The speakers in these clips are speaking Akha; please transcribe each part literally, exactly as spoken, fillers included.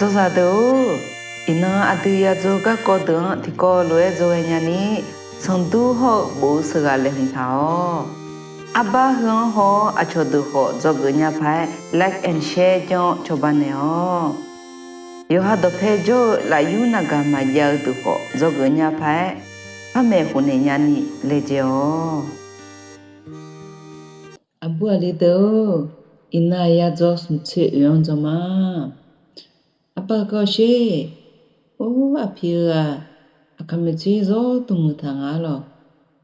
Dzawzaq deuq-or, iqnan aqdui yadzaw garkawv deuq-anr tiqkawv lof-aer dzawghae nyani, sanqdur hawr-eu bof-eu sheuqghaq laeqhmq taq-awq. Arbar heu-anr haw-awr aqcawq deuq khawf dzawgeuf nya paq-aer like and share janr-awr cawba naeq-awq. Yawqha dawqpae jawr-eu lafyur navgaq maqjav-eu deuq khawf dzawgeuf nya paq-aer, par maeqhu naeq nyani laejae-awq. Aqbur aqli deuq-or, iqnan yadzaw smq tsoeq oeq-anr dzaw ma. Arbar kawv sher. Or, aqpiq-eu-aq, aqkaq maeqtsoeq zawr dmq muiq taq nga-ar lawq.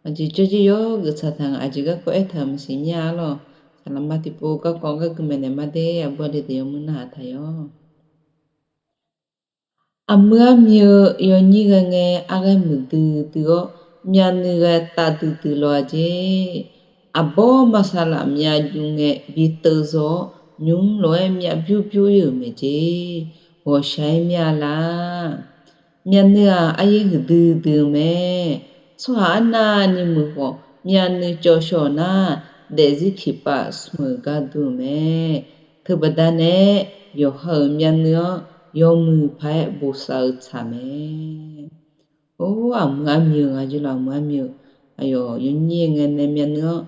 Aqjeq jawrjir yawgeuf tsaq taq nga, aqjeq garkawv aertaq-euq maqsiq mir-a-ar lawq. Saqlaqma tiqpov garkawv gar gui maeqnaeq ma de, aqbur aqli deuq yawmuir narhaq taq yawq. Aqmui armiq-eu yawnyir ghae ngae, arghaer muiqdui dui-awr, myavnuiv ghae taf duidui law-a jeq. Aqbawr maq saqlaq myav juv ngae, bi teuv zaw-awr, nymq-mr lof-aer myav byur byur ir-euq maeqjeq. Ghawqshaq-aer mir-a laq. Myavnuiv-aq, aryaer huiqdui dui-eu mae. Tsawrhaq arnavni muiq khawf, myavnuiv cawv shawq nar, daefzir tiqpav smq-euq gar dur-euq mae. Teubaqda nae, yawqha-euq myavnuiv-anr yawmuiq paq-aer bosav-eu tsaq mae. Or, aqmui armiq-eu nga jeq lawq, aqmui armiq-eu. Aqyawf yawnyir ngae nae myavnuiv-anr,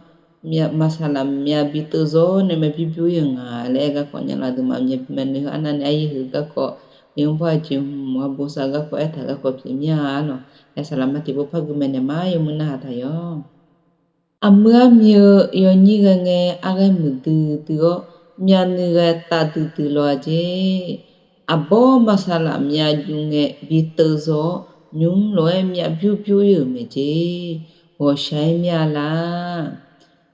maq saqlaq myav bi teuv zaw nae myav byur byur ir-euq nga laer aer garkawv nya lawq. Aqduimaf myavnuiv heu arnavni aryaer huiq garkawv, yawmr bawr aqjeq hmq-a bosav garkawv aertaq garkawv pyeuf mir-a-ar lawq. Aer saqlaqma tiqpov par gui maeqnaeq ma, yawmuir narhaq taq yawq. Aqmui armiq-eu yawnyir ghae ngae, arghaer muiqdui dui-awr, myavnuiv ghae taf duidui law-a jeq. Aqbawr maq saqlaq myav juv ngae, bi teuv zaw-awr, nymq-mr lof-aer myav byur byur ir-euq maeqjeq. Ghawqshaq-aer mir-a laq.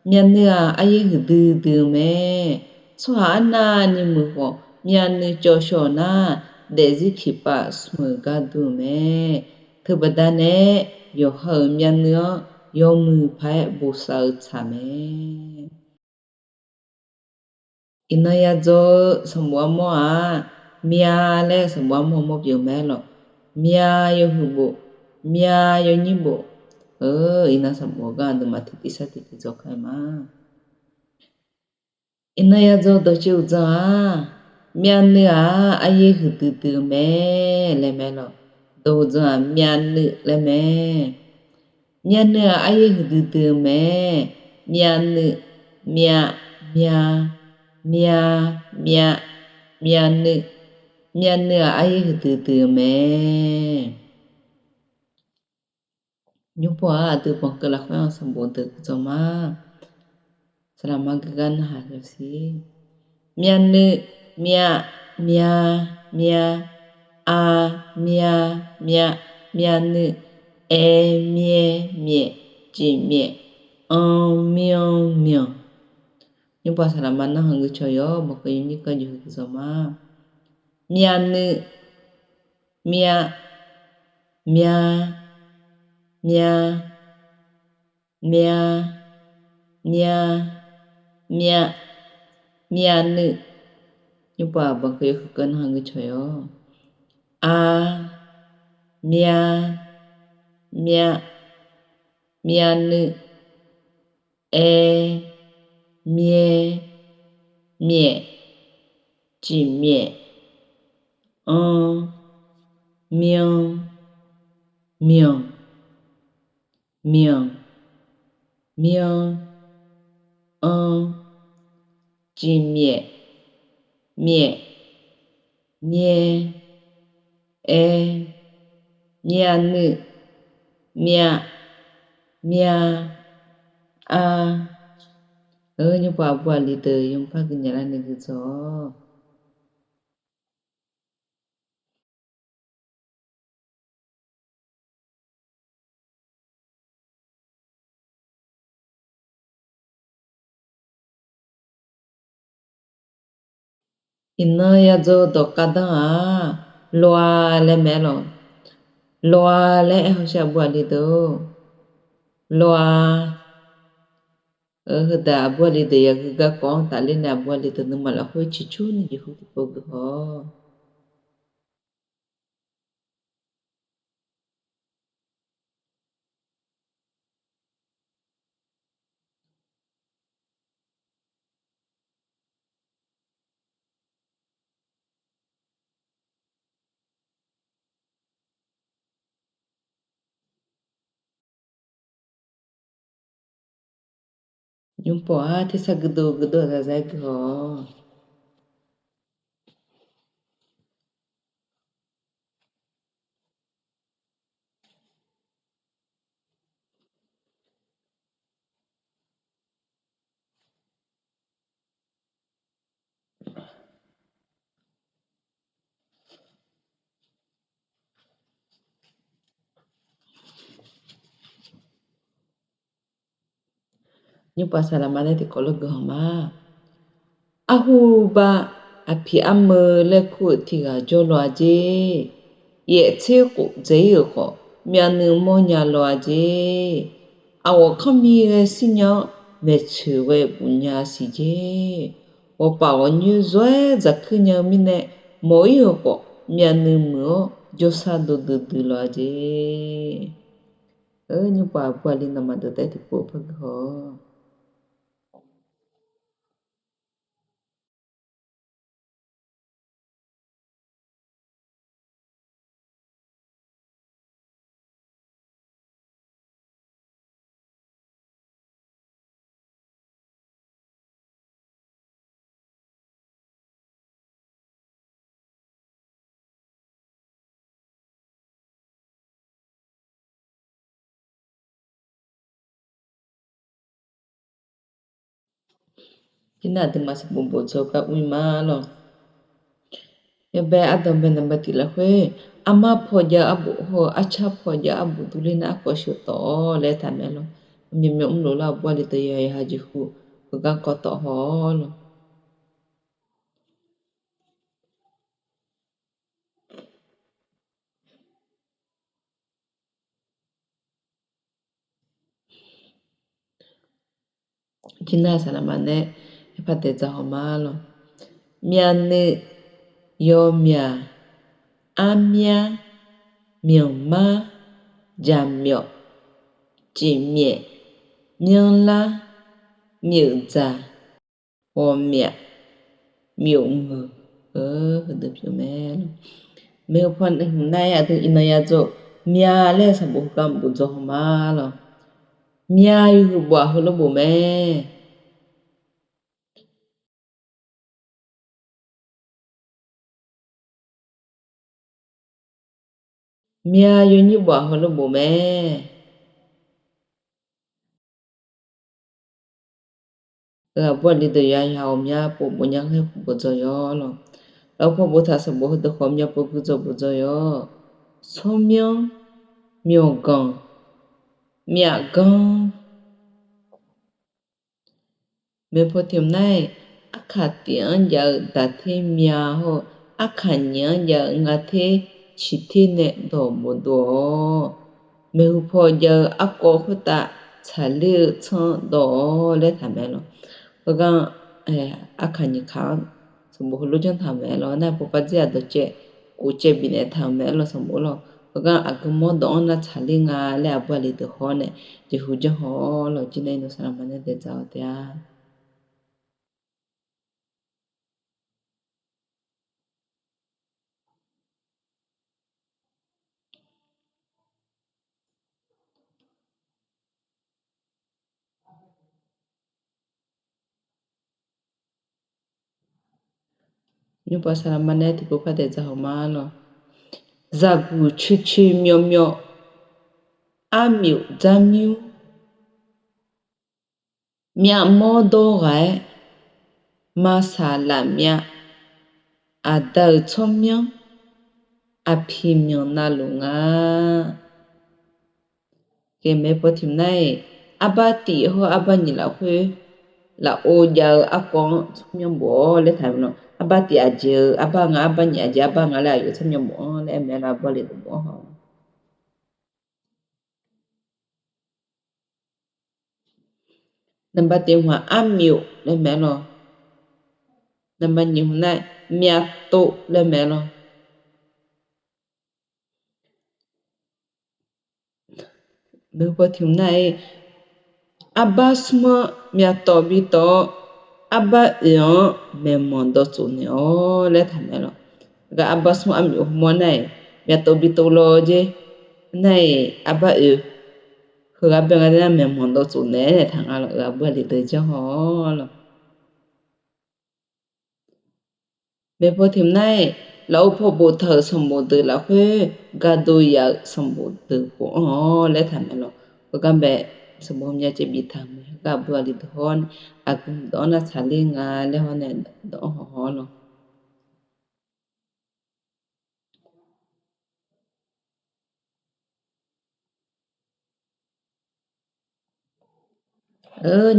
Myavnuiv-aq, aryaer huiqdui dui-eu mae. Tsawrhaq arnavni muiq khawf, myavnuiv cawv shawq nar, daefzir tiqpav smq-euq gar dur-euq mae. Teubaqda nae, yawqha-euq myavnuiv-anr yawmuiq paq-aer bosav-eu tsaq mae. Iqnan yadzaw-eu sanqbof armawr-aq, myav laer sanqbof armawr mawr pyeuf mae-ar lawq. Myav yawhuiq bof, myav yawnyir bof. Iqnan sanqbof gar aqduimaf tiqtiv sar tiqtiv dzawq ka-aer ma. Iqnan yadzaw dawqtsuif uqdzan-aq, myavnuiv-aq aryaer huiqdui dui-eu mae laer mae-ar lawq. Dawq uqdzan-aq, myavnuiv laer mae. Myavnuiv-aq aryaer huiqdui dui-eu mae. Myavnuiv, myav, myav, myav, myav, myavnuiv. Myavnuiv-aq aryaer huiqdui dui-eu mae. Nymr pov-aq, aqdui banqkeuv lafkhoer-anr sanqbof deuq gui dzawq ma. Saqlaqma gui gar narhaq yawsiq. Myavnuiv, myav, myav, myav, av, myav, myav, myavnuiv, aer, myaer, myaef, ciq myaef, anr, myanr, myanq. Nymr pov-aq, saqlaqma narhaq gui cawq yawq, banqkeuv yawnyir kar jeqhu gui dzawq ma. Myavnuiv, myav, myav, myav, myav, myav, myav, myavnuiv. Nymr pov-aq, banqkeuv yawhuiq keuv narhaq gui cawq yawq. Ar, myav, myav, myavnuiv, aer, myaer, myaef, ciq myaef, anr, myanr, myanq, myanq, myanr, anr, ciq myaef, myaef, myaer, aer, myavnuiv, myav, myav, ar. Nymr pov aqbur aqli deuq yawmuiq par gui nya larni gui dzawq-awq. Iqnan yadzaw dawq khavdanr-aq, loa laer mae-ar lawq. Loa laer aer hawsher aqbur aqli deuq. Loa. Heudaq aqbur aqli deuq yagui garkawv-anr tafler nae aqbur aqli deuq nuima lafkhoer ciqcurni jeqhu tiqpov gui haw-awq. Nymrpov-aq tersar guirdov guirdov-aq zaza-aer guihaw-awq. Nymrpov saqlaqma nae tiqkawv lof guihaw ma. Arhu bar aqpiq armeu laer kur-euq tiq ghaq jawr law-a jer. Yaeftser khof dzaeq-ir-euq khawf, myavnuiv mawrnya law-a jer. Aqghawf kanrmi ghae shirnya-awr, maeqtsoeq ghae bufnya siq jer. Ghawqpaf ghawqnyoer zawr-aer dzaqkuir nya-eu mirnae, mawf-ir-euq khawf myavnuiv muiq-awr jawrsar dovdui dui law-a jer. Nymrpov aqbur aqli nawmaf deuq taef-aer tiqpov par guihaw-awq. Tirnar aqduimaf sanqbof bof dzaw gar ur-ir ma lawq. Yawbae ardanqbae naqba tiq lafkhoer, armar paw jav-eu arbof hawr-eu, arcar paw jav-eu arbof durler nar arkawv sheuq tawf-awr laer taqmaeq lawq. Aqmyanmyan mrlof lar aqbur aqli deuq yawqha jeqhu heugar kawv tawf haw-awr lawq. Jir nar saqlaqma nae aerpar daeq dzaq haw ma lawq. Myavnuiv, yawmyaq, armyar, myanqmar, jaqmyawf, cifmyaef, myanrlar, myeuqdzaq, ghawqmyaf, myofnguiq, heudeuq pyeuf mae lawq. Maeqhu paw hmq nar-aer aqdui iqnan ya dzaw, myav laer sanqbof heugar bof dzaw haw ma lawq. Myav yawhuiq bof-aq heulof bof mae. Myav yawnyir bof-aq heulof bof mae. Aqbur aqli deuq yawqha ghawqmya pov bof nya ghae khof bof dzaw yawr lawq. Lafkhoer paw boftaq sanqbof heudeuq khawf myav pov gui dzaw bof dzaw yawr. Tsawrmyanr, myawqganq, myavganr. Maeqhu paw tiq hmq nar-aq, arkaq tiq-anr jav-eu daqter myav hawr-eu, arkaq nyiq-anr jav-eu ngater ciqter nae dawq bofdov-awr, maeqhu paw jav-eu arkawv khoertav tsaqler-eu tsanr dawq-awr laer taqmaeq lawq. Heugar arkaq nyiq kaq-anr sanqbof heulof janr taqmaeq lawq. Nar paw par dzir-aq dawqcaev kofcaev bifnaeq taq-euq mae-aer lawq sanqbof lawq. Heugar aqgeu mawr dawq-anr nar tsaqler nga laer aqbur aqli deuq haw-awr nae jeqhu janr haw-awr lawq. Jir nar-aq nawq saqlaqma nae daeq dzaq-awq taef-a. Nymrpov saqlaqma nae tiqpov par daeq dzaq haw ma lawq. Zaqguq coecoe myawvmyawv, armyof dzarmyur, myavmawr dawr ghaq-aer, maqsaq lafmyav, aqda-euq tsawrmyanr, aqpiq myanq navluf nga. Maeqhu paw tiq hmq nar-aq, arbar tif hawr arbar nyiq lafkhoer lafov jav-eu arkawv-anr tsawrmyanr bof-awr laer taqmaeq lawq. Arbar tif aqjeq-eu arbar nga, arbar nyiq aqjeq arbar nga laer aqyawf tsawrmyanr bof-anr laer aer mae lawq. Aqbur aqli deuq bof-anr haw. Naqba tiq hmq-aq armyof laer mae lawq. Naqba nyiq hmq nar-aq myavtov laer mae lawq. Maeqhu paw tiq hmq nar-aq, arbar smr-anr myavtawv bitawv-awr, arbar oeq-anr maeqmanq dawv tsof naeq-awr laer taqmaeq lawq. Aqgar arbar smr armyof hmq-anr nar-aq, myavtawv bitov law jer. Nar-aq arbar oeq Heugar bae nga de nar, maeqmanq dawv tsuf naeq-aer naeq taq nga lawq. Aqbur aqli deuq janr haw-awr lawq. Maeqpaw tiq nar-iq, lafov paw boftaq-euq sanqbof deuq lafkhoer, gardov yaf-euq sanqbof deuq bofanr-awr laer taq mae lawq. Heugar bae sanqbof myav caev biftaq-euq mae. Heugar aqbur aqli deuq hawr nae, aqgeu mqdawq-anr nar tsaqler nga laer hawr nae dawq-anr haw haw-awr lawq.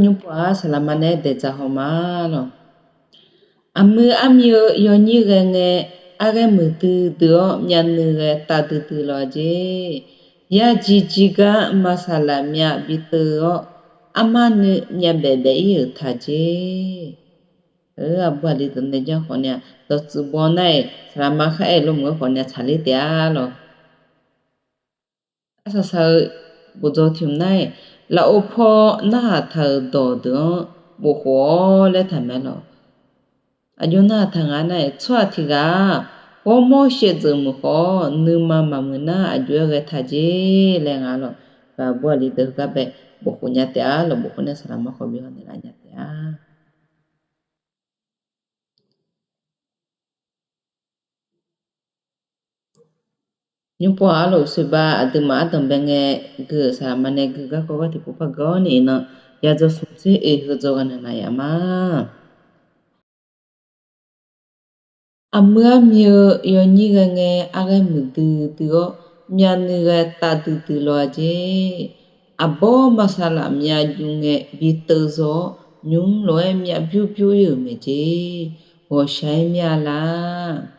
Nymrpov-aq saqlaqma nae daeqdzaq haw ma lawq. Aqmuiq armir-eu yawnyir ghae ngae, arghaer muiqdui dui-awr myavnuiv ghae tavdui dui law-a jeq. Yar jir jir gar maq saqlaq myav biteuv-awr, armar nuiv myavbaef baef-ir-euq taq jeq. Aqbur aqli deuq nae janr khawf ni-a, dawqtsuif baw nar-iq saqlaqma khar aer-eu lomuiq-aer khawf ni-a tsaqler taef-a lawq. Arsaq saq-eu bofdzaw tiq hmq nar-iq, lafov paw narhaq taq-euq dawqdeuq-anr bofkhof-awr laer taq mae lawq. Aqjox narhaq taq nga nar-iq, tsawrhaq tiq ghaq-aq, ghawrmawr shaevdzeuf muiq khawf, nuima maqmuiq nar aqjox-aer ghae taq jeq laer nga lawq. Aqbur aqli deuq heugar bae bofkhof nya taef-a lawq. Bofkhof nar saqlaqma khawf bi haw naeqlaf nya taef-a. Nymrpov-aq arlawq uqsoeq ba aqduimaf ardanq bae ngae, gui-euq saqlaqma nae gui garkawv gar tiqpov par gui-awr ni iqnan, yadzaw smq tser oe heu dzaw gha naq naq yaf ma. Aqmuiq armir-eu yawnyir ghae ngae, arghaer muiqdui dui-awr myavnuiv ghae tavdui dui law-a jeq. Aqbawr maq saqlaq myav juv ngae biteuv zaw-awr, nymq-mr lof-aer myav byur byur-ir-euq mae jeq. Ghawqshaq-aer myav lar.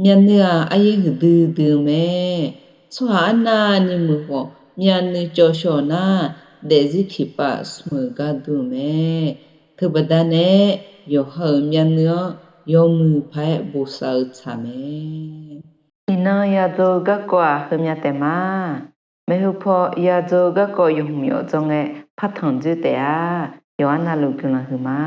Myavnuiv-aq aryaer huiqdui dui-eu mae. Tsawrhaq arnavni muiq khawf, myavnuiv cawv shaw nar, daefzir tiqpav smq-euq gar dur-eu mae. Teubaqda nae yawqha-euq myavnuiv-anr yawmuiq paq-aer bosav-eu tsaq mae. Iqnan yadzaw-eu garkawv-aq heumya taef ma. Maeqhu paw yadzaw-eu garkawv yawhmq yawf dzaw ngae, partanq dzoer taef-a. Yawqha navluf guiqlanq huiq ma.